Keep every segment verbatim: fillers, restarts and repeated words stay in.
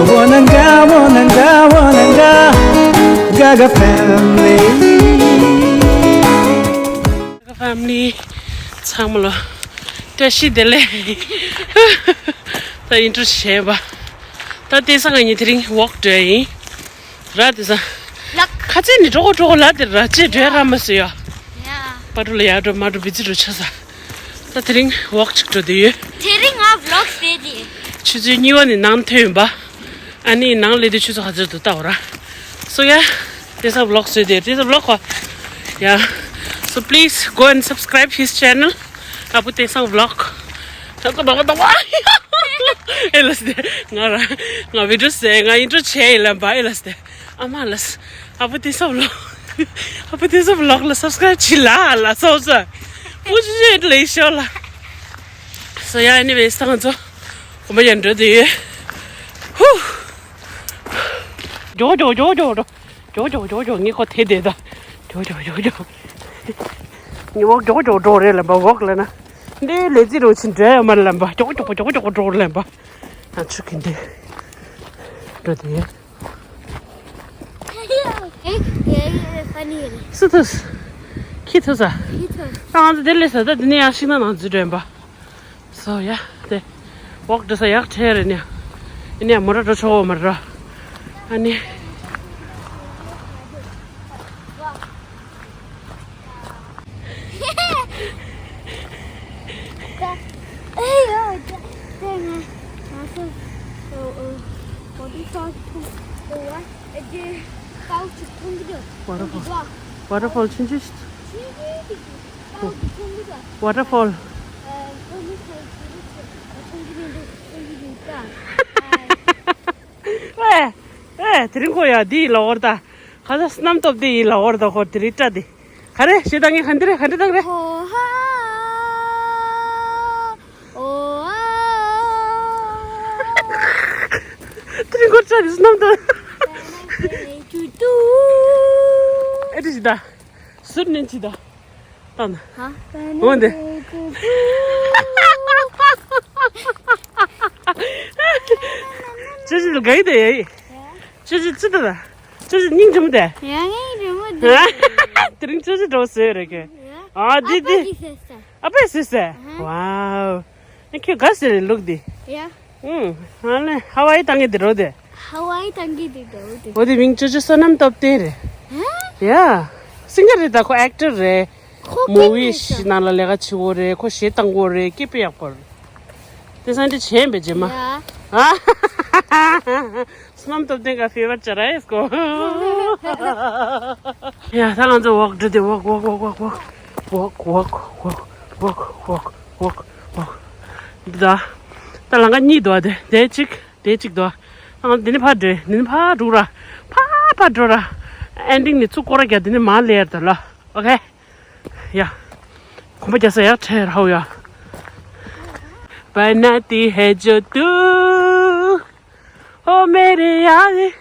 Wananga, wananga, wananga, Gaga family. Gaga family ཚང་མ་ལ་བཀྲ་ཤིས་བདེ་ལེགས། ད་ཨིན་ཊོ་བྱས་པ། ད་དེང་སང་ང་གཉིས་དེ་རིང་ཝོག་འགྲོ་ཡིན། ར་དེང་སང་། ལགས། ཁ་ཚན་ནི་འགྲོ་གོ་འགྲོ་གོ་ལ་དེ་ར་ཅེ་འགྲོ་ཡ་ར་མ་སོ་ཡ། ཡ། པ་ཏྲུ་ལ་ཡ་འགྲོ་མ་འགྲོ་བི་ཛི་འགྲོ་ཆ་ས། ད་དེ་རིང་ཝོག་ཅིག་འགྲོ་དེ་ཡོད། དེ་རིང་ང་ཝི་ལོག་བཟོས་ཏེ། ཆུ་ཚོད་གཉིས་པ་ནས་ནང་ཐོན་ཡིན་པ། ཨ་ནི་ནང་ལས་དེ་ཆུ་ཚོད་ག་ཚོད་དུ་ལྟ་བ་ར། སོ་ཡ། དེང་སང་ཝི་ལོག་བཟོས་ཏེ་དེང་སང་ཝི་ལོག་གོ། ཡ། So please go and subscribe his channel. ཨ་བུ་དེང་སང་ཝི་ལོག་ད་ད་ད་ད་ཨེ་ལ་སྟེ། ང་ར། ང་བི་ཌི་ཡོ་ཟེར་ང་ཨིན་ཊོ་བྱས་ཡིན་ལ་བ་ཨེ་ལ་སྟེ། ཨ་མ་ལ་སི། ཨ་བུ་དེང་སང་ཝི་ལོག་ཨ་བུ་དེང་སང་ཝི་ལོག་ལ་སབ་སི་ཀ་རའིབ་བྱེད་ལ་ལ་སོ་སོ། པུ་ཅི་ཅི་ལ་ཤོ་ལ། སོ་ཡ་ཨེ་ནི་ཝེ་སི་ད་ང་ཚོ་གོམ་པ་ཡང་འགྲོ་དེ་ཡོད། ཧུ། ཇོ་ཇོ་ཇོ་ཇོ་ཇོ། ཇོ་ཇོ་ཇོ་ཇོ་ངས་ཁོ་དེ་དེ་ད། ཇོ་ཇོ་ཇོ་ཇོ། ངས་ཝོག་ཇོ་ཇོ་ཇོ་རེད་ལབ་པ་ཝོག་ལབ་ན། འདི་ལས་རྩིས་རོགས་ཕྱིན་འདྲ་ཡོད་མ་ལབ་པ་ཇོ་ཇོ་ཇོ་ཇོ་ཇོ་ལབ་པ། ང་ཆུ་གིན་དེ། འགྲོ་དེ། ཨེ་ཨེ་ཨེ་ཧྥ་ནི་རེད། སུ་ཐུ། ཁྱི་ཐུ་ས། ཁྱི་ཐུ། ད་ང་ཚོ་དེ་ལས་ས་ད་དེ་ནས་ཡར་ཤིང་ནགས་ནང་འཛུལ་འགྲོ་ཡིན་པ། སོ་ཡ། དེ། ཝོག་འགྲོ་ས་ཡག་ཁྲེ་རེད་ནི། ཡིན་ནའི་མོ་ཊ་འགྲོ་ཆོག་གོ་མ་རེད། ཨ་ནི། ཨེ་ཡོ་དེ་ང་ང་ཚོ་ཨོ་ཨོ་ཝ་ཊར་ཕོལ་མཐོང་། ཨོ་ཝ་ཨེ་ཅེ་ཀའུ་ཅིག་མཐོང་གི་འདུག་ཝ་ཊར་ཕོལ། ཝ་ཊར་ཕོལ་ཆུང་ཆུང་ཞིག་ཆུང་ཆུང་ཞིག་འདུག་ཀའུ་ཅིག་མཐོང་གི་འདུག་ཝ་ཊར་ཕོལ། ཨ་ཕོལ་མི་ཕོལ་ཅི་རེད་ཅེ་མཐོང་གི་མི་འདུག་མཐོང་གི་འདུག་ད། ཨེ། ཨེ། དེ་རིང་ཁོ་ཡ་འདི་ཡི་ལ་འོར་ད། ཁ་ས་སྣམ་སྟོབས་དེ་ཡི་ལ་འོར་ད་ཁོ་དེ་རིང་སྐྲ་དེ། ག་རེ་ཞེ་ད་ངས་ག་འདི་རེད་ག་འདི་བཏང་རེད། ཧོ་ཧ། ཨོ་ཨ། དེ་རིང་ཁོ་སྐྲ་དེ་སྣམ་སྟོབས། ཅུ་ཏུ། ཨེ་འདི་ཞེ་ད། ཟུར་ནས་ཅི་ད། ད་ན། ཧ། འོ་འདི། ཅོ་ཅོ་ལ་ག་ཡི་དེ་ཡ་ཡི། ཅོ་ཅོ་ཅི་ད་ད། ཅོ་ཅོ་སྙིང་རྗེ་མོ་དེ། ཡ་ངའི་རི་མོ་དེ། དེ་རིང་ཅོ་ཅོ་འགྲོ་བཟོས་རེད་གི། ཡ། ཨ་དེ་ཨ་དེ། ཕ་གི་ཟེར་ས། ཨ་ཕས་བཟོས་ས། ཝའོ། ཨ་ཁྱོད་ག་ཟེར་རེད་ལུག་དེ། ཡ། ཨུང་། ཨ་ལེ་ཧ་ཝའི་ཏང་གི་དེ་རོ་དེ། ཧ་ཝའི་ཏང་གི་དེ་རོ་དེ། འོ་དེ་མིང་ཅོ་ཅོ་བསོད་ནམས་སྟོབས་ལྡན་རེད། ཧ། ཡ། སིང་གར་རེད་ད་ཁོ་ཨེག་ཊར་རེད། ཁོ་མུ་ཝི་ཞིག་ནང་ལ་ལས་ཀ་བྱེད་འོ་རེད། ཁོ་གཞས་བཏང་འོ་རེད། སྐད་དཔེ་ཡག་པོ་རེད། དེ་སང་འདི་བྱས་པའི་རྗེས་མ། ཡ། བསོད་ནམས་སྟོབས་ལྡན་ག་ཕེ་ཝར་ཅ་ར་ཨེ་སྐོ། ཡ་ད་ང་ཚོ་ཝོག་འགྲོ་དེ་ཝོག་ཝོག་ཝོག་ཝོག་ཝོག་ཝོག་ཝོག་ཝོག་ཝོག་ཝོག་ཝོག་འདི་ད། ད་ལམ་ཁ་གཉིས་འདུག་ཨ་དེ་དེ་གཅིག་དེ་གཅིག་འདུག་ཨ། ད་ང་འདི་ནས་ཕར་འགྲོ་འདི་ནས་ཕར་འགྲོ་ར། ཕར་ཕར་འགྲོ་ར། ཨེན་ཌིང་ནས་ཚུར་སྐོར་ར་རྒྱག་འདི་ནས་མར་སླེབས་ཡར་འདུག་ལ། ཨོ་ཁེ། ཡ། གོམ་པ་རྒྱག་ས་ཡག་ཁྲེ་ར་ཧོ་ཡ། बानाती है जो तू, ओ मेरे यार,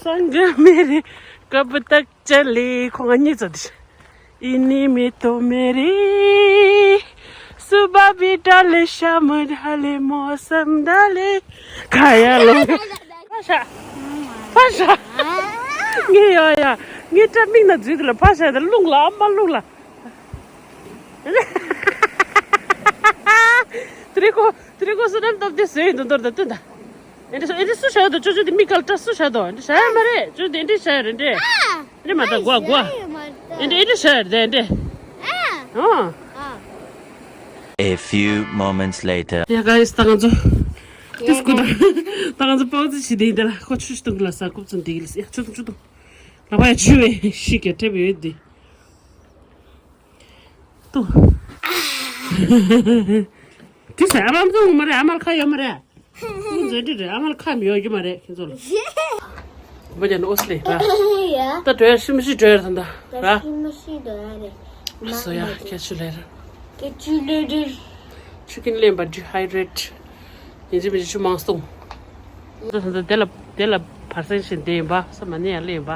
संग मेरे कब तक चले, ཁོ་ང་གཉིས་ཚོ་དེ། इन्हीं में तो मेरी सुबह भी ढले, शाम ढले, मौसम ढले, खाया लो। ཕ་ཤ། ཕ་ཤ། ངས་ཡ་ཡ། ངས་སྐྲ་མིག་ན་འཛུལ་དེ་ལ་ཕ་ཤ་དེ་རླུང་ལ་ཨ་མ་རླུང་ལ། དེ་རིང་ཁོ་དེ་རིང་ཁོ་བསོད་ནམས་སྟོབས་ལྡན་བཟོས་ཡིན་འདུག་མདོར་དང་བསྟུན་དང་། ཨེ་འདྲ་ཨེ་འདྲ་སུ་བྱ་ཡོད་དོ་ཅོ་ཅོ་དེ་མིག་ག་ལ་སྐྲ་སུ་བྱ་དོ་ཨེ་འདྲ་བྱ་ཡ་མ་རེད་ཅོ་དེ་ཨེ་འདྲ་བྱ་ཡོད་རེད་འདྲ། ཨེ་འདྲ་མ་ད་གོ་གོ། ཨེ་འདྲ་ཨེ་འདྲ་བྱ་ཡོད་རེད་འདྲ། ཨ། A few moments later. ཡ་ག་ཡིས་ད་ང་ཚོ། ཏིས་ཀུ་ད། ད་ང་ཚོ་པའོ་ཙི་བྱེད་དེ་ཡིན་ད་ལ་ཁོ་ཆུ་ཞིག་གཏོང་གི་ལ་ས་རྐུབ་ཙམ་དེ་གི་ལ་ཡ་ཆུ་གཏོང་ཆུ་གཏོང་། ལ་པ་ཡ་ཆུ་བས་ཤི་ག་ཁྲེབ་ཡོད་དེ། ཏུ། དེ་ཟེར་ཨ་མ་མཚུངས་མ་རེད་ཨ་མར་ཁ་ཡོད་མ་རེད། ཁོང་མཛོད་འདྲི་རེད་ཨ་མར་ཁ་མི་ཡོད་རྒྱུ་མ་རེད་ཁྱེད་ཚོ་ལ། བུ་ཅན་ཨོ་སི་ལེ་ར། ཡ། ད་འགྲོ་ཡ་ཤི་མི་ཤི་འགྲོ་ཡ་ད་ད་ར། ཤི་མི་ཤི་འགྲོ་ཡ་རེད། སོ་ཡ་ཁྱད་ཆུ་ལེ་ར། ཁྱད་ཆུ་ལེ་རེད། ཆུ་ཀིན་ལེན་པ་ཌི་ཧའི་ཌེ་རེ་ཊི། ཡིན་གཅིག་མིན་གཅིག་ཆུ་མང་སྟོང་། ད་ད་དེ་ལ་དེ་ལ་བར་སེང་ཞིག་བསྡད་ཡིན་པ་ས་མ་ནི་ཡ་ལེ་ཡིན་པ།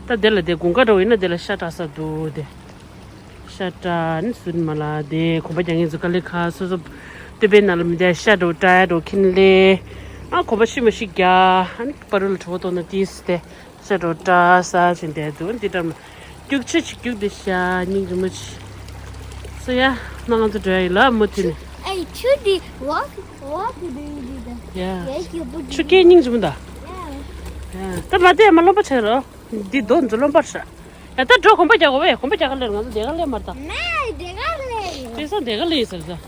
ད་དེ་ལ་དེ་དགུན་ཁ་འགྲོ་ཡིན་ན་དེ་ལ་ཤ་བཀྲ་ས་འདུག་དེ། ཤ་བཀྲ་ནི་སུན་མ་ལ་དེ་གོམ་པ་རྒྱག་མཁན་ཚོ་དཀའ་ལས་ཁག་སོ་སོ། སྟོད་པའི་ནང་ལ་མི་བསྡད་ཤ་འགྲོ་བཀྲ་ཡ་འགྲོ་ཁྱིམ་ལས། ཨ་གོམ་པ་ཤི་མ་ཤི་རྒྱ། ཨ་ནི་པ་རུལ་གྲོགས་དོ་ན་ཏིས་ཏེ་ས་འགྲོ་ཏྲ་ས་ཅིན་ཏེ་དུ་འདི་ཏྲ་མ་རྒྱུག་ཆེ་ཆི་རྒྱུག་འདི་ཤ་སྙིང་རི་མོ་ཆི། སོ་ཡ་ན་ང་ཚོ་འགྲོ་ཡ་ཡིན་ལ་མོ་ཐི་ནི། Hey, should the walk, walk do you do the? Yeah. Yeah, you put ཆུ་སྐྱེས་སྙིང་རི་མོ་ད། Yeah. ཡ་ད་མ་དེ་མ་རློམ་པ་ཆེ་རོ། འདི་རྡོ་འཛུ་རློམ་པར་ཤ། ཡ་ད་འགྲོ་གོམ་པ་རྒྱག་གོ་བས་གོམ་པ་རྒྱག་ག་ལེར་ང་ཚོ་དེ་ག་ལེ་མར་ད། ནས་དེ་ག་ལེ་ཡིན། དེ་སང་དེ་ག་ལེ་ཡིན་ཟེར་ད།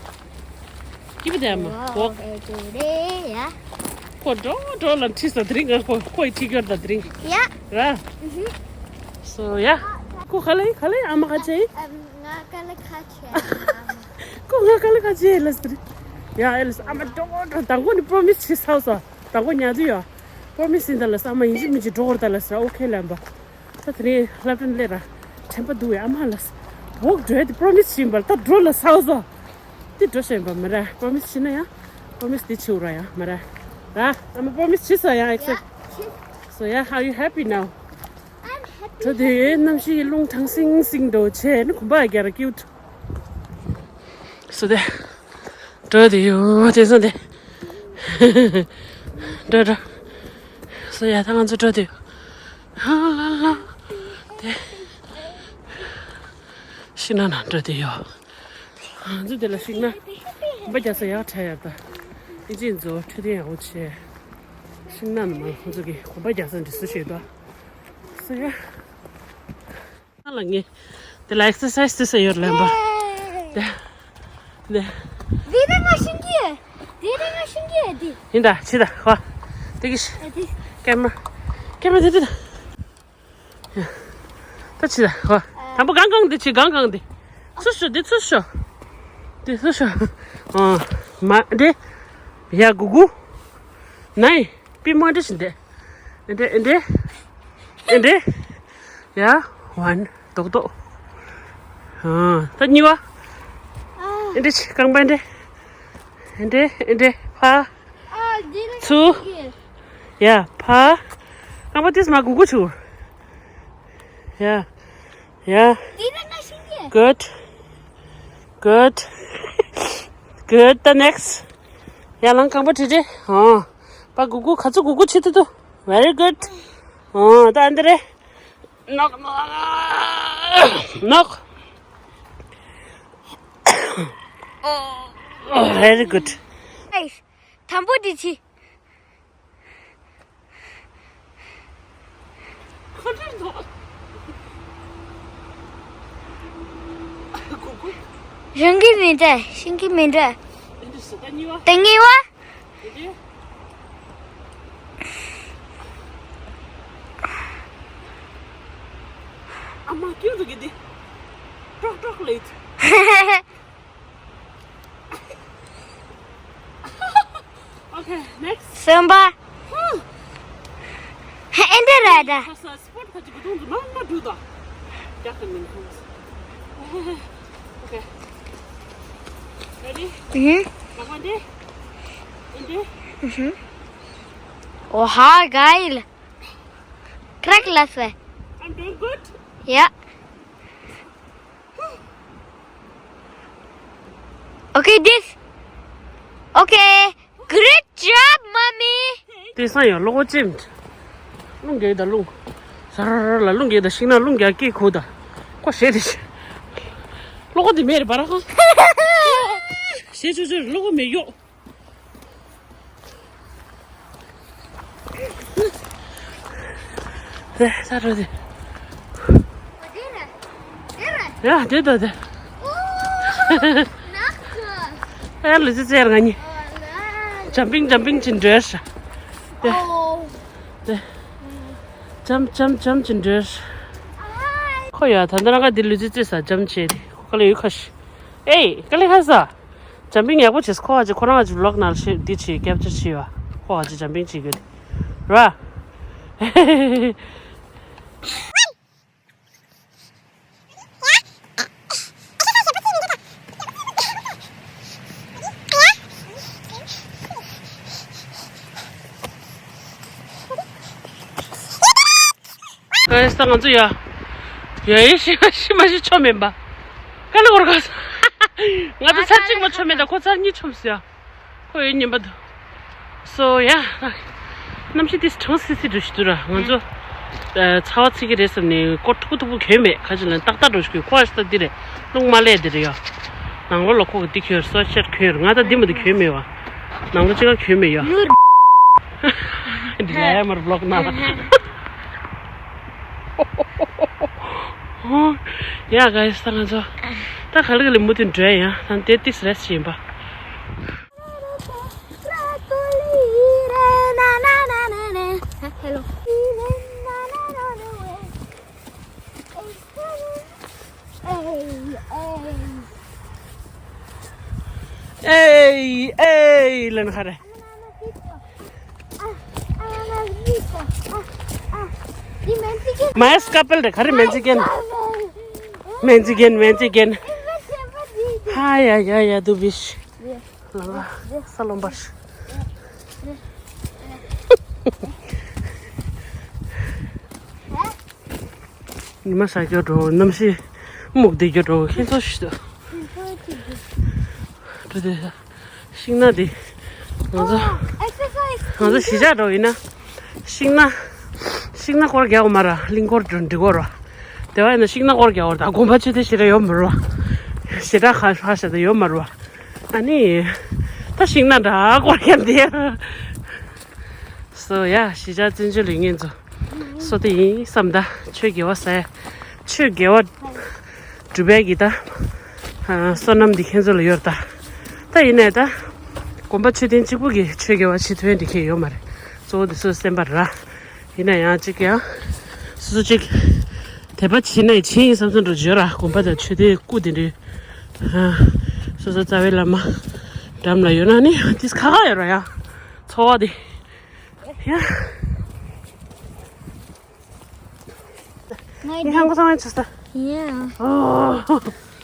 Give it them. Walk. ཁོ་འགྲོ་འགྲོ་ལ་ཁྲིད་ས་དེ་རིང་ང་ཁོ་ཁོ་ཡི་ཁྲིད་ཀྱོར་ད་དེ་རིང་། ཡ། ར། སོ་ཡ། ཁོ་ག་ལེ་ག་ལེ་ཨ་མ་ག་ཅེ། ང་ག་ལེ་ག་ཅེ། ཁོ་ང་ག་ལེ་ག་ཅེ་ལ་སི་རི། ཡ་ཨེ་ལ་སི་ཨ་མ་འགྲོ་འགྲོ་དང་པོ་ནི་པོ་མི་སི་བྱེད་ས་སོ་དང་པོ་ཉལ་དུ་ཡོ། པོ་མི་སི་ཡིན་ད་ལ་སི་ཨ་མ་ཡིན་གཅིག་མིན་གཅིག་འགྲོ་འོར་ད་ལ་སི་ར་ཨོ་ཁེ་ལ་ཨམ་པ། ད་དེ་རིང་སློབ་གྲྭ་སླེབས་ར། དྲན་པ་འདུག་བས་ཨ་མ་ལ་སི། འོག་འགྲོ་ཡ་དེ་པོ་མི་སི་བྱིན་པ་ལ་ད་འགྲོ་ལ་སི་སོ། འདི་འགྲོ་བཞིན་པ་མ་རེད། པོ་མི་སི་བྱིན་ན་ཡང་། པོ་མི་སི་འདི་བྱེད་འོ་ར་ཡང་མ་རེད། ར། ཨ་མ་པོ་མི་སི་བྱེད་སོ་ཡང་ཨེག་སེབ། So yeah, are you happy now? I'm happy. དྲོ་དེ་གནམ་གཤིས་རླུང་ཐང་སིང་སིང་འགྲོ་བྱས་ནི་གོམ་པ་རྒྱ་ར་ཀིའུ་ཐུ། སོ་དེ། འགྲོ་དེ་ཡོ་དེ་སོ་དེ། འགྲོ་འགྲོ། སོ་ཡ་ད་ང་ཚོ་འགྲོ་དེ་ཡོ། ཧ་ལ་ལ། དེ། ཤི་ན་ན་འགྲོ་དེ་ཡོ། ང་ཚོ་དེ་ལ་ཤིང་ན། གོམ་པ་རྒྱག་ས་ཡག་ཕྲ་ཡག་ད། ཨི་ཅི་ཚོ་འཕྲོད་བསྟེན་ཡག་པོ་བྱས། ཤིང་ན་ནི་མ་ཁོ་ཚོ་གི་གོམ་པ་རྒྱག་ས་འདི་སུ་ཞིག་ད། སུ་ཡ། ང་ལ་ངས། དེ་ལ་ཨེག་སར་སའི་སི་དེ་ས་ཡོད་ལེན་པ། དེ། དེ། དེ་རེ་ང་ཤིང་གི། དེ་རེ་ང་ཤིང་གི་དེ། ཡིན་ད་ཕྱི་ད་ཧོ། དེ་གི་ཤི། ཨ་དེ། ཀེ་མ། ཀེ་མ་དེ་དེ་ད། ད་ཕྱི་ད་ཧོ། དང་པོ་གང་གང་དེ་ཕྱི་གང་གང་དེ། ཚུར་ཤོག་དེ་ཚུར་ཤོག་དེ་ཚུར་ཤོག་ཨ། མ་དེ། ཡ་གུ་གུ། ནའི། པི་མོ་འདྲ་ཞིག་འདེ། འདེ་འདེ། འདེ། ཡ། ཝན། རྡོག་རྡོག་ཨ། ད་གཉིས་པ། འདེ་ཆི་རྐང་པ་འདེ། འདེ་འདེ་ཕ། ཚུ། ཡ་ཕ། རྐང་པ་ཏིས་མ་གུ་གུ་ཆུ། ཡ། ཡ། Good. Good. Good. The next. ཡ་ལང་རྐང་པ་བྲི་བྲི། ཨོ། པ་གུ་གུ་ཁ་ཚུ་གུ་གུ་བྱེད་དུ་དུ། Very good. ཨོ་ད་ཨ་འདི་རེད། ནོག་ནོག་ནོག Very good. དང་པོ་འདི་ཆི། རང་གི་མི་འདྲ་ཤིང་གི་མི་འདྲ། དེ་ངེས་བ། ཨ་མ་ཀྱུ་རུ་གི་དེ། ཀྲོག་ཀྲོག་ལེད། Okay, next. སེམས་པ། ཧུ། ཨེ་འདི་རེད་ད། ཁ་ས་སི་པོར་ཁ་ཅིག་གི་དུང་དུ་མང་མ་འགྲོ་ད། རྒྱག་གི་མིན་ཁོང་། Okay. Ready? ཨུ་ཧུ། ལག་པ་འདི། ཨེ་འདི། ཨུ་ཧུ། ཨོ་ཧ་ག་ཡིལ། ཀྲེག་ལ་སེ། I'm doing good. Yeah. Okay, this. Okay. Great job, mommy. དེང་སང་ཡང་གློག་ཅེམ། རླུང་རྒྱག་ད་རླུང་། ས་ར་ར་ལ་རླུང་རྒྱག་ད་ཤིང་ན་རླུང་རྒྱག་སྐད་ཁུག་ད། ཁོ་ཞེད་དེ་ཞེད། གློག་དེ་མེད་རེད་པ་ར་ཁང་། ཞེད་ཆུ་ཆུ་གློག་མེད་གཡོག་དེ་ས་རུ་དེ། ཡ་དེ་དོ་དེ། ཨ་ལུ་ཙི་ཙེར་ང་ཉི། ཇམ་པིང་ཇམ་པིང་ཅིན་འདྲེས། དེ། དེ། ཇམ་ཇམ་ཇམ་ཅིན་འདྲེས། ཁོ་ཡ་ད་ལྟ་རང་ག་དེ་ལུ་ཙི་ཙེ་ས་ཇམ་བྱེད་དེ་ཁོ་ག་ལ་ཡོད་ཁ་ཤི། ཨེ་ག་ལེ་ཁ་ས། ཇམ་པིང་ཡག་པོ་བྱས། ཁོ་ཨ་ཅེ་ཁོ་རང་ཨ་ཅེ་བི་ལོག་ནང་ལ་ཤེས་འདི་བྱེད་ཀེབ་ཅར་བྱེད་ཡོད། ཁོ་ཨ་ཅེ་ཇམ་པིང་བྱེད་དགོས་ར། ག་རེ་ས་ང་ཚོ་ཡ། ཡ་ཡི་ཤི་མ་ཤི་མ་ཤི་ཆོ་མེད་པ། ག་ལ་གོར་ག་ས། ང་ཚོ་ཚར་གཅིག་མ་ཆོ་མེད་ད་ཁོ་ཚར་གཉིས་ཆོམ་ཟེར་ཡ། ཁོ་ཡོད་ཉན་པ་འདུག་སོ་ཡ། གནམ་གཤིས་དེ་གྲང་སི་སི་འགྲོ་ཞིག་འདུག་ར། ང་ཚོ་ཨ་ཚ་བ་ཚིག་གི་རེད་བསམ་ནས་སྐོར་མཐུག་པོ་མཐུག་པོ་གྱོན་མེད། ཁ་ཅིག་ལ་ཏག་ཏག་འགྲོ་ཞིག་གྱོན། ཁོ་ཨ་ཤི་ད་འདི་རེད། རླུང་མ་ལས་འདི་རེད་ཡ། ནང་ལོགས་ལ་ཁོ་གི་འདི་གྱོན། སོ་ཤར་གྱོན། ང་ད་འདི་མ་འདི་གྱོན་མེད་བ། ནང་ལོགས་ཅི་ག་གྱོན་མེད་ཡ། འདི་ལ་ཡ་མར་བློག་ན་ལ། ཡ་ག་ཡི་ས་ང་ཚོ་ད་ག་ལེ་ག་ལེ་མུ་མཐུད་འགྲོ་ཡ། ཡང་ད་དེ་ཏིས་རེས་ཡིན་པ། Hello. ཨེ་ཨེ་ལན་ཁ་རེ། མའེ་སི་ཀ་པེལ་རེ་ག་རེ་མེན་ཙི་ཀེན། མེན་ཙི་ཀེན་མེན་ཙི་ཀེན། ཧ་ཡ་ཡ་ཡ་དུ་བིཤ། ལ་ལ་ས་ལོམ་པར། ཉི་མ་ཤར་རྒྱུ་འགྲོ། གནམ་གཤིས་སྨུག་བསྡད་རྒྱུ་འགྲོ། ཁྱེད་ཚོ་ཤི་ཏོ། འགྲོ་དེ། ཤིང་ནགས་འདི། ང་ཚོ། ང་ཚོ་གཞིས་ཆགས་འགྲོ་ཡིན་ན། ཤིང་ནགས། ཤིང་ནགས་སྐོར་རྒྱག་འོ་མ་ར། གླིང་སྐོར་འགྲོ་འགྲིག་གོ་ར། དེ་བ་ཡིན་ན་ཤིང་ནགས་སྐོར་རྒྱག་འོ་ར། ད་དགོན་པ་ཆོས་སྡེ་ཞེ་དྲག་ཡོད་མ་ར། ཞེ་དྲག་ཁ་ཁ་ཤ་ད་ཡོད་མ་ར། ཨ་ནི། ད་ཤིང་ནགས་འདྲ་སྐོར་རྒྱག་འདི། སོ་ཡ་གཞིས་ཆགས་བཙན་བྱོལ་ལ་ངེད་ཚོ། སོ་དེ་ཡིན་བསམ་ད་ཆོས་དགེ་བ་ཟེར། ཆོས་དགེ་བ་སྒྲུབ་པའི་གི་ད། ཨ་བསོད་ནམས་འདི་ཁྱེད་ཚོ་ལ་ཡོད་ད། ད་ཡིན་ནའི་ད། དགོན་པ་མཆོད་རྟེན་གཅིག་པུ་གི་ཆོས་དགེ་བ་བྱེད་ཐུབ་ཡ་འདི་ཁྱེད་ཡོད་མ་རེད། གཙོ་བོ་འདི་ཚོ་སེམས་པ་ར། ཡིན་ན་ཡང་གཅིག་ཡང་། སོ་སོ་གཅིག་དད་པ་བྱེད་ནའི་བྱེད་ཡིན་བསམ་བསམ་འགྲོ་བརྗོད་ར། དགོན་པ་དང་མཆོད་རྟེན་སྐུ་དེ་འདྲའི། ཨ་སོ་སོ་རྩ་བའི་བླ་མ་འགྲམ་ལ་ཡོད་ན་ནི་དེས་ཁ་ཁ་ཡོད་ར་ཡ། འཚོ་བ་དེ། ཡ། ངའི་ངའི་ཧང་གོ་སང་ཆུ་ས། ཡ། ཨོ།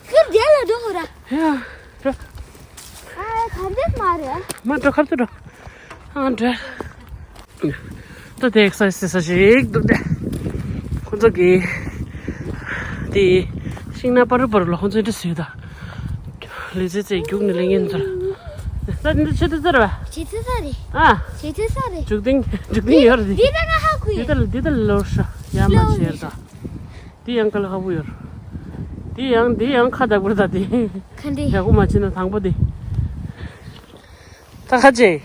ཁིར་རྒྱལ་ལ་འགྲོ་ཧོ་ར། ཡ། འགྲོ། ཨ་ད་འདི་མ་རེད། མ་འགྲོ་ཁར་དུ་འགྲོ། ཨ་འགྲོ། ད་དེ་ཨེག་སར་སའིཛ་ཞིག་འདུག་སྟེ། ཁོ་ཚོ་གི། དེ། ཤིང་ནགས་པ་རུ་པ་རུ་ལ་ཁོ་ཚོས་འདྲི་སུས་ད། ལུས་རྩལ་རྩེད་རྒྱུགས་ནས་ལེན་ཡིན་ཚོར། ད་འདི་ཆེ་དུ་ཚར་བ། ཆེ་དུ་ཚར་རེད། ཨ། ཆེ་དུ་ཚར་རེད། རྒྱུག་ཏིང་རྒྱུག་ཏིང་ཡོད་རེད། འདི་ད་ང་ཧ་གོ་འདི་ཡོད། ད་ལ་འདི་ད་ལ་ལོར་ཤ་ཡ་མ་ལོར་ཆེར་ད། འདི་ཡང་ཀ་ལ་ཧ་བུ་ཡོད། འདི་ཡང་འདི་ཡང་ཁ་བདག་པོར་ད་དེ། ཁ་འདི་ཡག་པོ་མ་བྱེད་ན་དང་པོ་དེ། ད་ཁ་ཅེ།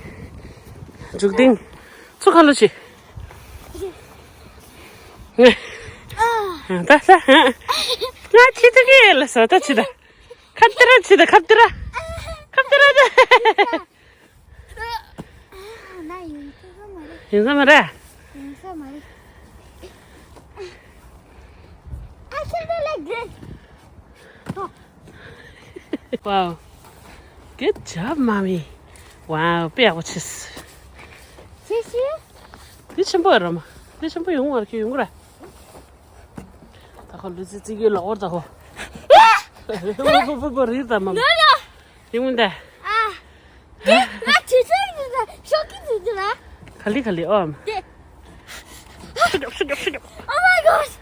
རྒྱུག་ཏིང་། ཚུ་ཁ་ལོ་ཆེ། ད་ད། ང་ཆེ་ཚུགས་ཀྱི་ལ་སོ་ད་ཆེ་ད། ཁ་ཏི་ར་ཆི་ད་ཁ་ཏི་ར། ཁ་ཏི་ར་ད། ན་ཡིན་ས་མ་རེད། ཡིན་ས་མ་རེད། ཡིན་ས་མ་རེད། I should do like this. Wow. Good job, mommy. Wow, དཔེ་ཡག་པོ་བྱས། ཆེ་ཤི། འདི་ཆེན་པོ་ར་མ། འདི་ཆེན་པོ་ཡོང་བར་ཁྱོད་ཡོང་གི་ར། ད་ཁོ་ལུས་རྩལ་རྩེད་ཀྱི་ལོག་བར་ད་ཁོ། ཧུ་ཧུ་ཧུ་ཧུ་རིར་ད་མ། ནོ་ནོ། ཡིན་མོ་འདི། ཨ། དེ་ང་དུས་ཚོད་ཡིན་ད། ཤོག་གི་དུས་ཚོད་ལ། ག་ལི་ག་ལི་ཨོམ། དེ། ཤུ་རྒྱོབ་ཤུ་རྒྱོབ་ཤུ་རྒྱོབ། Oh my gosh.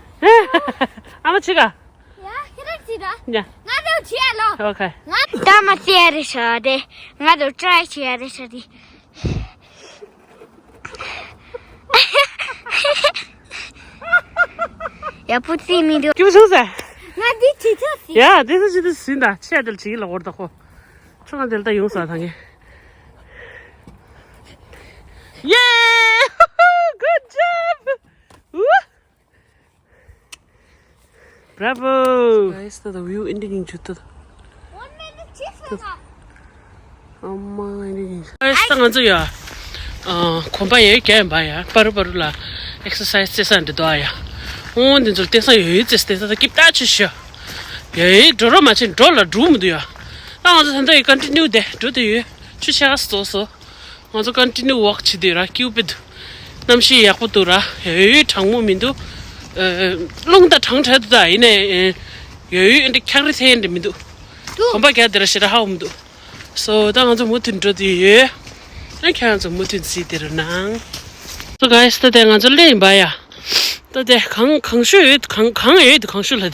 ཨ་མ་ཆི་ག་ཡ་ཁྱེད་རང་ཅི་ད། ཡ། ང་ཚོ་བྱེད་ཡ་ལོ། ཨོ་ཁེ། ང་ད་མ་བྱེད་ཡ་རེད་ཤག་དེ། ང་ཚོ་ཊ་རའི་བྱེད་ཡ་རེད་ཤག་དེ། ཡ་བུ་རྩིས་མི་འདུག་སྐྱིད་པོ་བྱུང་ཟེར། ང་འདི་བྱེད་ཐུབ་ཟིན། ཡ་འདི་ཚོ་ཅི་འདི་ཟིན་ད་ཆེ་འདི་ལ་བྱེད་ཀྱི་ལ་འོར་ད་ཁོ། ཁྱོད་ང་འདི་ལ་ད་ཡོང་ས་ད་ངས། ཡེ། Good job. Bravo! Guys, the view ending in Juttu. One minute, cheese for that. Guys, ད་ང་ཚོ་ཡ། ཨ། གོམ་པ་ཡ་ཡོད་རྒྱག་ཡིན་པ་ཡ། པ་རུ་པ་རུ་ལ་ཨེག་སར་སའིཛ་རྩེ་ས་འདི་དོ་ཨ་ཡ། ཨོ་འདི་ཚོ་བསྟན་ས་ཡ་ཡོད་རྩེ་བསྟན་ས་ད་སྐྱིད་ད་ཆུ་ཤ། ཡ་ཡོད་འགྲོ་རོགས་མ་བྱེད་འགྲོ་ལ་འགྲོ་མི་འདུག་ཡ། ད་ང་ཚོ་ད་ལྟ་ཡི་ཀོན་ཊི་ནིའུ་དེ་འགྲོ་དེ་ཡོད་ཆུ་ཤ་ག་སོ་སོ། ང་ཚོ་ཀོན་ཊི་ནིའུ་ཝོག་བྱེད་དུས་ར་སྐྱིད་པོ་འདུག་གནམ་གཤིས་ཡག་པོ་འདུག་ར། ཡ་ཡོད་གྲང་མོ་མི་འདུག་ཨ། རླུང་ད་གྲང་དྲགས་འདུག་ད་ཡིན་ནའི་ཡ་ཡོད་འདི་འཁྱག་རི་ཐལ་འདི་མི་འདུག་འདུག་གོམ་པ་རྒྱག་དེ་ར་ཞེ་དྲག་ཧ་གོ་མི་འདུག་སོ་ད་ང་ཚོ་མུ་མཐུད་འགྲོ་དུས་ཡོད། ཨ་ཁྱེད་རང་ཚོ་མུ་མཐུད་གཟིགས་དེ་རུ་གནང་། སོ་ག་ཡེ་སི་ད་ལྟ་ང་ཚོ་སླེབས་ཡིན་པ་ཡ། ད་ལྟ་གངས་གངས་ཤུད་ཡོད་གངས་གངས་ཡོད་དུ་གངས་ཤུད་ལ་དུ་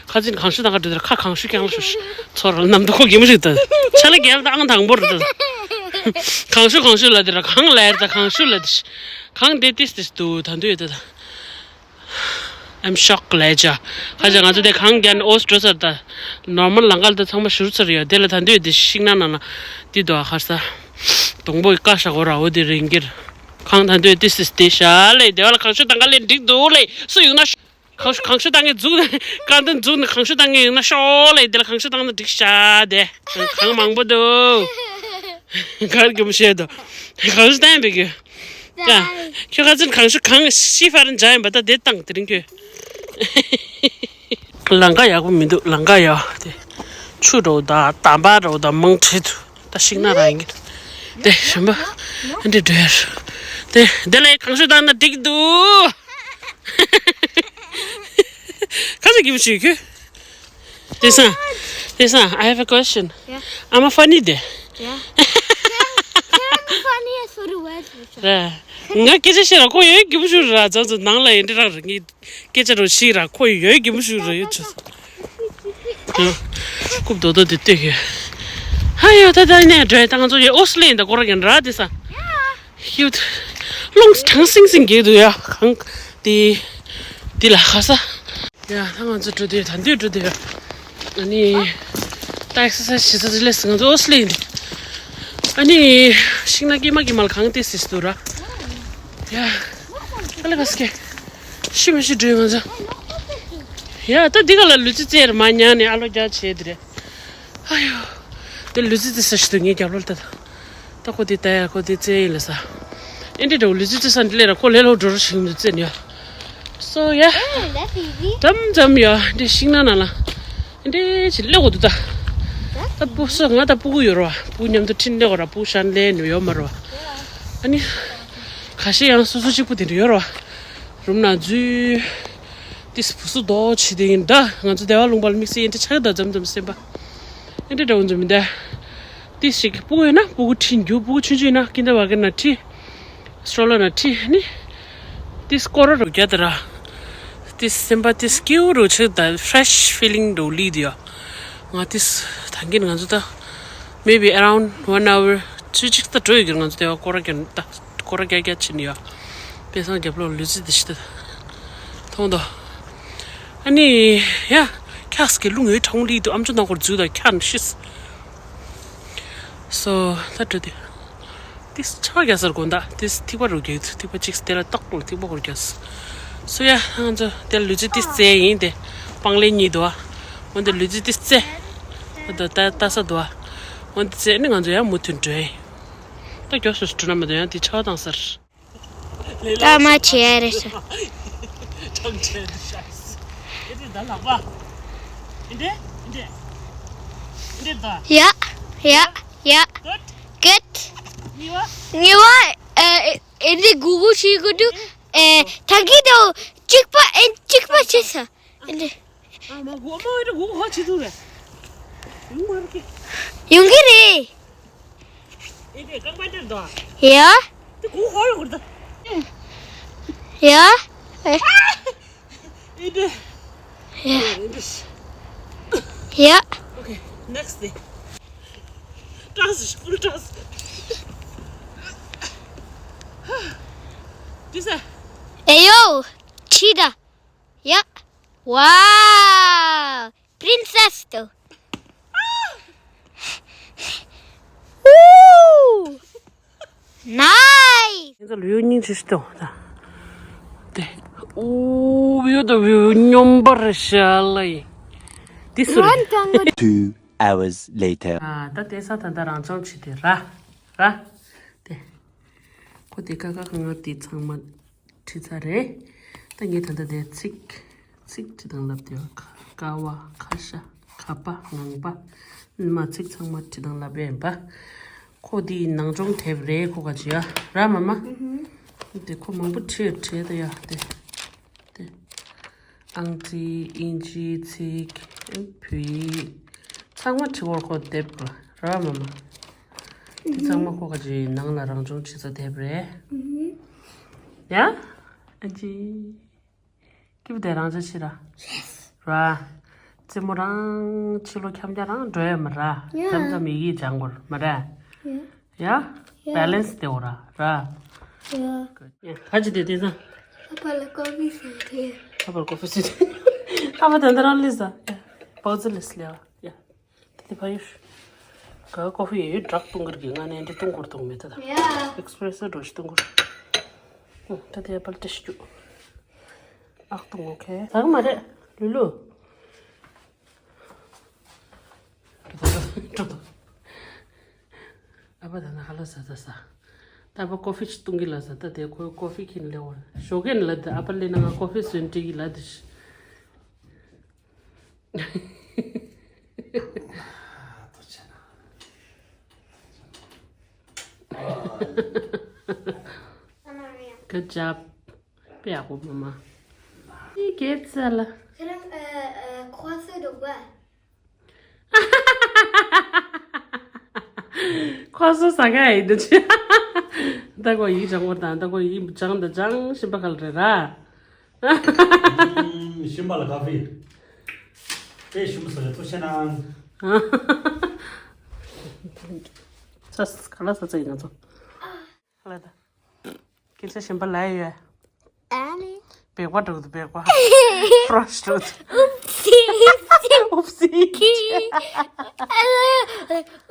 ཁ་ཚིན་གངས་ཤུད་དང་ག་འགྲོ་དེར་ཁ་གངས་ཤུད་ཀྱང་ལ་ཤུ་ཤུ་ཚོར་ལ་ནམ་དུ་ཁོ་གེ་མོ་ཞིག་ད་ཆ་ལ་རྒྱལ་ད་ཨང་དང་པོ་རེད་ད། གང་ཤུ་གང་ཤུ་ལ་དེ་ར་གང་ལ་ཡར་ད་གང་ཤུ་ལ་དེ་ཤི་གང་དེ་ཏིས་ཏིས་དུ་ད་འདུས་ད་ད། I'm shocked ལས་ཅ། ཁ་ཅ་ང་ཚོ་དེ་གང་རྒྱ་ནི་ཨོས་འགྲོ་ཚར་ད། ནོར་མལ་ལང་ཀ་ལ་ད་ཚང་མ་ཤུར་ཚར་ཡོད་དེ་ལ་ད་འདུས་དེ་ཤིང་ནགས་ནང་ལ་དེ་དུ་ཨ་ཁར་ས། སྡོང་པོ་ཀ་ཤ་གོ་ར་འོ་དེ་རིང་གིར། གང་ད་འདུས་ཏིས་ཏིས་དེ་ཤ་ལས་དེ་བ་ལ་གང་ཤུ་ད་ག་ལས་འགྲིག་འདུག་ལས་སུ་ཡོང་ན། གང་གང་ཤུ་བཏང་ངེ་འཛུགས་ནས་ཀ་འདི་འཛུགས་ནས་གང་ཤུ་བཏང་ངེ་ཡོང་ན་ཤོག་ལས་འདི་ལ་གང་ཤུ་བཏང་ན་འགྲིག་ཤག་དེ་གང་མང་པོ་འདུག་གར་གྱི་མི་ཤེས་དོ། གང་ཤུ་བཏང་ཡིན་པའི་གི་ཡ། ཁྱོད་ཁ་ཚིན་གང་ཤུ་གང་ཤི་ཧྥ་རན་འཇག་ཡིན་པ་ད་དེ་བཏང་དེ་རིང་ཁྱོད། ལང་ཀ་ཡག་པོ་མི་འདུག་ལང་ཀ་ཡ་དེ། ཆུ་འགྲོ་ད་དམ་པ་འགྲོ་ད་མང་ཁྲིད་དུ། ད་ཤིང་ནགས་རང་ཡིན་གྱི། དེ་ཞིམ་པ། འདི་འདྲ་རེད། དེ་དེ་ལ་གང་ཤུ་བཏང་ན་འགྲིག་འདུག་ཁ་ཅིག་གིས་ཞུས་ཁྱོད། དེ་སང་། དེ་སང་། I have a question. Yeah. I'm a funny day. Yeah. Funny as for the world. རེད། ང་སྐད་ཆ་བཤད་ལ་ཁོ་ཡོད་གི་མི་ཞུ་ར་ཙམ་ཙམ་ནང་ལ་ཡིན་འདྲ་རང་རེད་ངས། སྐད་ཆ་རོ་ཤི་ར་ཁོ་ཡོད་ཀྱི་མི་ཞུ་ར་ཡོད་ཆོ། རྐུབ་རྡོ་རྡོ་དེ་ལྟོས་ཤོད། ཧ་ཡོ་ད་ད་ནས་འགྲོ་ད་ང་ཚོ་ཡོད་ཨོ་སི་ལེ་ཡིན་ད་སྐོར་ར་གན་ར་དེ་ས། ཧིའུ། རླུང་གྲང་སིང་སིང་གེ་འདུག་ཡ་གང་དེ། དེ་ལ་ཁ་ས། ཡ་ད་ང་ཚོ་འགྲོ་དུས་ད་འདུས་འགྲོ་དུས། ཨ་ནི། ད་ཨེག་སར་སའི་ཇི་བྱེད་ས་ལས་ང་ཚོ་ཨོ་སི་ལེ་ཡིན་དེ། ཨ་ནི། ཤིང་ནགས་ཀྱི་མ་ཀྱི་མལ་གང་དེ་སིས་འདུག་ར། ཡ། ཨ་ལ་ག་སྐད། ཤི་མི་ཤི་འགྲོས་ང་ཚོ། ཡ་ད་འདི་ག་ལ་ལུས་རྩལ་རྩེད་ར་མ་ཉག་ནས་ཨ་ལོ་རྒྱག་བྱས་དེ་རེད། ཨ་ཡོ། དེ་ལུས་རྩལ་རྩེད་ས་ཞིག་འདུག་ངའི་རྒྱབ་ལོགས་ལ་ད། ད་ཁོ་དེ་ད་ཡ་ཁོ་དེ་རྩེད་ཡིན་ལ་ས། ཨེ་འདྲེ་འདྲ་བོ་ལུས་རྩལ་རྩེད་ས་འདི་ལས་ར་ཁོ་ལས་ལོ་འགྲོ་ར་ཞིག་མི་འདུག་རྩེད་ནས་ཡ། སོ་ཡ། འཛམ་འཛམ་ཡ་འདི་ཤིང་ནགས་ནང་ལ། འདི་ཅི་ལེགས་འོ་འདུག་ད། ད་སྤུ་སོ་ང་ད་སྤུ་གུ་ཡོད་ར་བ་སྤུ་གུ་མཉམ་དུ་ཁྲིད་ལེགས་འོ་ར་སྤུ་གུ་ཤན་ལེན་ནུ་ཡོད་མ་ར་བ། ཨ་ནི། ཁ་ཤས་ཡང་སོ་སོ་གཅིག་པུ་དེ་འདྲ་ཡོད་ར་བ། རུམ་ན་འཛུལ། ཏིས་བུ་སུ་རྡོ་ཆི་དེ་ཡིན་ད་ང་ཚོ་སྡེ་བ་ལུང་པ་ལ་དམིགས་བསལ་ཡིན་ད་ཆགས་ད་འཛམ་འཛམ་སེམས་པ། ཨེ་འདྲ་འདྲ་བོ་འཛུལ་མི་ད། ཏིས་ཞིག་སྤུ་གུ་ཡོད་ན་སྤུ་གུ་ཁྲིད་རྒྱུ་སྤུ་གུ་ཆུང་ཆུང་ཡིན་ན་ཀིན་ད་བ་གི་ན་ཁྲིད། སྲོ་ལོ་ན་ཁྲིད་ནི། ཏིས་སྐོར་ར་རོ་རྒྱ་ད་ར། ཏིས་སེམས་པ་ཏིས་སྐྱིད་པོ་རོ་ཆེ་ད་fresh feeling རོ་ལི་དུ་ཡ། ང་ཏིས་ད་གིན་ང་ཚོ་ད། maybe around one hour ཆུ་ཅིག་ད་འགྲོ་ཡོད་གི་ང་ཚོ་ད་སྐོར་ར་རྒྱ་ད་སྐོར་ར་རྒྱ་རྒྱ་ཕྱིན་ཡ། དཔེ་བཟང་རྒྱབ་ལོགས་ལུས་རྩལ་དེ་ཞིག་ད། མཐོང་དོ། ཨ་ནི། ཡ། ཁྱགས་ཀྱི་རླུང་ཡོད་གྲོང་ལི་དུ་ཨམ་ཅོག་ནང་སྐོར་འཛུལ་དང་ཁྱགས་ནི་ཤིས། སོ། ད་འགྲོ་དུས། ཏིས་ཆག་རྒྱ་སར་དགོན་ད་ཏིས་ཐིག་པ་རུ་རྒྱུ་ཐིག་པ་གཅིག་དེ་ལ་ཏོག་ཏོག་ཐིག་པ་སྐོར་རྒྱ་སོ། སོ་ཡ་ང་ཚོ་དེ་ལུས་རྩལ་ཏིས་རྩེ་ཡིན་ཏེ་སྤང་ལེ་གཉིས་དུ་ཨ། འོན་ཏེ་ལུས་རྩལ་ཏིས་རྩེ། ད་ད་ལྟ་ས་དུ་ཨ། འོན་ཏེ་རྩེ་ནི་ང་ཚོ་ཡ་མུ་མཐུད་འགྲོ་ཡིན། ད་མགྱོགས་སུ་འགྲོ་ན་མི་འདུག་ཡང་དེ་ཆག་བཏང་སར། ད་མ་བྱེད་ཡ་རེད་ཤག་ཁྲང་ཆེ་ཤ། ཨེ་འདྲེ་ད་ལག་པ། ཨེ་འདྲེ་ཨེ་འདྲེ། ཨེ་འདྲེ་ད། ཡ་ཡ་ཡ། Good. Good. གཉིས་པ། གཉིས་པ། ཨེ་ཨེ་འདྲེ་གུ་གུ་ཞིག་གུ་འདུག་ཨེ་ད་གི་དོ་གཅིག་པ་ཨེ་གཅིག་པ་བྱེད་ས་ཨེ་འདྲེ། ཨ་མ་གུ་མ་ཨེ་འདྲེ་གུ་གུ་ཧ་ཆི་འདུག་རེད། ཡོང་མ་རེད། ཡོང་གི་རེད། ཨེ་འདྲེ་རྐང་པ་འདྲེ་འདུག་ཡ། དེ་གུ་ཧ་ཡོང་གི་རེད་ད། ཡ། ཨེ་འདྲེ། ཡ། ཡ། Okay, next day. Trust, full trust. This is ཨེ་ཡོ། ཁྲིད་ད། ཡ། Wow. Princess དུ། Woo. Nice. ཁྱེད་ཚོ་ལ་ཡོད་སྙིང་རྗེ་ཞིག་གཏོང་ད། དེ། ཨུ་བིའུ་དང་བིའུ་སྙོམས་པར་ཞལ་ལ་ཡིན། དེ་སུ་རེད། Two hours later. ཨ་ད་དེ་ས་ད་ད་རང་སྦྱོང་བྱེད་དེ་ར། ར། དེ། ཁོ་དེ་ཀ་ཁ་ག་ང་དེ་ཚང་མ་བྲིས་ཚར་རེད། ད་ངས་ད་ལྟ་དེ་ཚིག་ཚིག་བྲིས་དང་ལབ་དེ་ཀ་བ་ཁ་ཤ་ཁ་པ་ངང་པ་ནི་མ་ཚིག་ཚང་མ་བྲིས་དང་ལབ་ཡིན་པ། ཁོ་དེའི་ནང་སྦྱོང་དེབ་རེད་ཁོ་ག་ཅི་ཡ་ར་མ་མ། དེ་ཁོ་མང་པོ་བྲིས་བྲིས་ད་ཡ་དེ། དེ། ཨང་རྩིས་དབྱིན་ཇིའི་ཚིག་བོད་ཡིག་ཚང་མ་བྲིས་བར་ཁོ་དེབ་ར་མ་མ། དེ་ཚང་མ་ཁོ་ག་ཅི་ནང་ལ་རང་སྦྱོང་བྱེད་ས་དེབ་རེད། ཡ། ཨ་ཅི། སྐྱིད་པོ་དེ་རང་ཅག་ཕྱི་ར། ར། རྩེད་མོ་རང་ཕྱི་ལོ་འཁྱམ་རྒྱ་རང་འགྲོ་ཡ་མ་ར། མཚམས་མཚམས་ཡི་གེ་སྦྱང་དགོས་མ་ར། ཡ། ཡ། བེ་ལེན་སི་དེ་འོ་ར་ར། ཡ། ཡ། ཁ་ཅི་དེ་དེ་ས། ཨ་ཕ་ལ་ཀོ་ཕི་ཟེར་དེ། ཨ་ཕ་ལ་ཀོ་ཕི་ཟེར་དེ། ཨ་ཕ་ད་འདི་རང་ལས་ས། ཡ། པའོ་ཙི་ལས་ལས་ཡ། དེ་དེ་ཕ་ཡུ། ག་ཀོ་ཕི་ཡོད་ཡོད་བྲག་གཏོང་གིར་གི་ང་ནས་འདི་གཏོང་གོར་གཏོང་མེད་ད། ཡ། ཨེག་སི་པི་རེ་སི་འགྲོ་ཞིག་གཏོང་གོར། ད་དེ་ཨ་ཕ་ལ་ཏེ་ཞིག་རྒྱུ། ཨག་གཏོང་ཨོ་ཁེ། ད་ག་མ་རེད། ལུ་ལུ། འགྲོ་ད། ཨ་ཕ་ད་ན་ཧ་ལ་ཟ་ད་ཟ། ད་ཨ་ཕ་ཀོ་ཕི་ཅིག་བཏུང་གི་ལ་ཟ། ད་དེ་ཁོའི་ཀོ་ཕི་ཁྱེར་ལེ་བར་ཞོགས་ཀས་ལ་ད་ཨ་ཕ་ལེ་ན་ང་ཀོ་ཕི་སོན་ཏྲི་གི་ལ་དུ་ཤི། Good job. དཔེ་ཡག་པོ་མ་མ། ཨི་སྐད་ཆ་ལ། ཁྱེད་རང་ཨ་ཨ་ཁོ་སོ་འདུག་པ། ཁོ་སོ་ཟ་ག་ཡིན་འདུག་ཅི། ད་ཁོ་ཡིག་སྦྱང་བར་དང་ད་ཁོ་ཡིག་སྦྱང་ད་སྦྱང་ཤིན་པ་ག་ལ་རེད་ར། ཤིན་པ་ལ་ཀ་ཕི། དེ་ཤིན་པ་ཟ་ལ་ཐུགས་ཆེ་གནང་། ཚ་ག་ལ་ས་ཚ་ཡིན་ང་ཚོ། ལ་ད། སྐད་ཆ་གཞན་པ་ལ་ཡོད། ཨ་ནི། སྦལ་པ་འགྲོ་གི་འདུག་སྦལ་པ། ཕྲོ་ཤི་འགྲོ་གི་འདུག་ཨུབ་སི། ཨུབ་སི།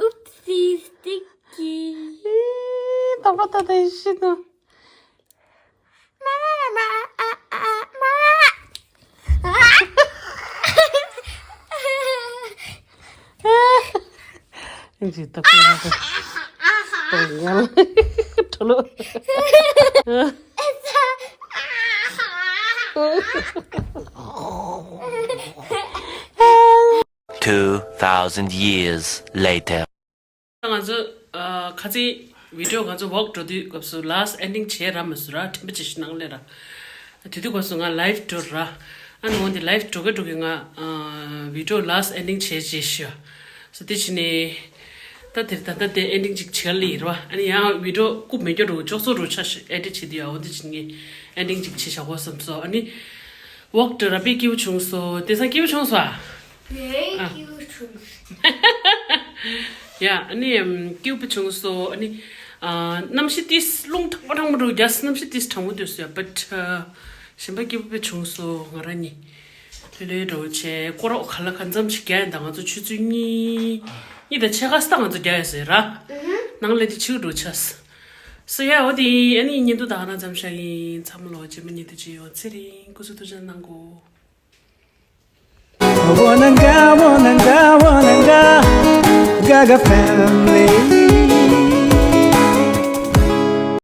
ཨུབ་སི་སྟིག་གི། ཨི། ད་པ་ད་ད་ཡི་ཤི་ནོ། ཨིན་ཇི་ད་པ་ཡ་པ། ད་ཡ་ལ། ཁྲོ་ལོ། Two thousand years later. ང་ཚོ་ཨ་ཁ་ཚིག་བི་ཌི་ཡོ་ང་ཚོ་ཝོག་འགྲོ་དུས་སྐབས་སུ་ལཱསི་ཨེན་ཌིང་བྱས་ར་མ་སུ་ར་ཁྲིམས་པ་ཅི་ཞིག་ནང་ལས་ར། དེ་དུས་སྐབས་སུ་ང་ལའིབ་འགྲོ་ར། ཨ་ནི་འོན་ཏེ་ལའིབ་འགྲོ་གི་འགྲོ་གི་ང་ཨ་བི་ཌི་ཡོ་ལཱསི་ཨེན་ཌིང་བྱས་རྗེས་ཤོ། སོ་དེ་ཕྱི་ནས། ད་དེར་ད་ལྟ་དེ་ཨེན་ཌིང་ཅིག་བྱས་ལེ་ཡིན་ར་བ། ཨ་ནི་ཡང་བི་ཌི་ཡོ་རྐུབ་མེད་སྐྱོ་འགྲོ་ཅོག་ཙོ་འགྲོ་ཆ་ཞིག་ཨེ་ཌིཊ་བྱེད་དུས་ཡ་འོ་དེ་ཕྱི་ནས་ཨེན་ཌིང་ཅིག་བྱས་བཞག་གོ་བསམ་སོ། ཨ་ནི་ཝོག་འགྲོ་ར་པའི་སྐྱིད་པོ་བྱུང་སོ། དེ་སང་སྐྱིད་པོ་བྱུང་སོ་ཨ། ངའི་ཨ་སྐྱིད་པོ་བྱུང་། ཡ་ཨ་ནི་ཨམ་སྐྱིད་པོ་བྱུང་སོ། ཨ་ནི་ཨ་གནམ་གཤིས་ཏིས་རླུང་དྲང་པོ་དྲང་པོ་འགྲོ་རྒྱ་གནམ་གཤིས་ཏིས་དྲང་པོ་འདུག་སོ་ཡ། བཊ་ཨ་གཞན་པ་སྐྱིད་པོ་དཔེ་བྱུང་སོ། ང་རང་གཉིས་ལྷོད་ལྷོད་འགྲོ་བྱས་སྐོར་རོགས་ག་ལ་ག་འཛམ་ཞིག་རྒྱ་ཡན་ད་ང་ཚོ་ཆུ་ཚོད་གཉིས་གཉིས་དང་ཕྱེད་ཀ་སྟག་ང་ཚོ་རྒྱ་ཡོད་ཟེར་ར། ནང་ལས་དེ་ཆིག་འགྲོ་ཆས། སོ་ཡ་འོ་དེ་ཨ་ནི་ཉིན་དུ་ད་ང་རང་འཛམ་ཞག་ཡིན་ཚང་མ་ལོ་རྗེས་མ་ཉིན་དུ་ཅི་ཡོང་ཚེ་རིང་སྐུ་གཟུགས་ཐུགས་ཅག་གནང་གོ། Wananga, wananga, wananga, Gaga family.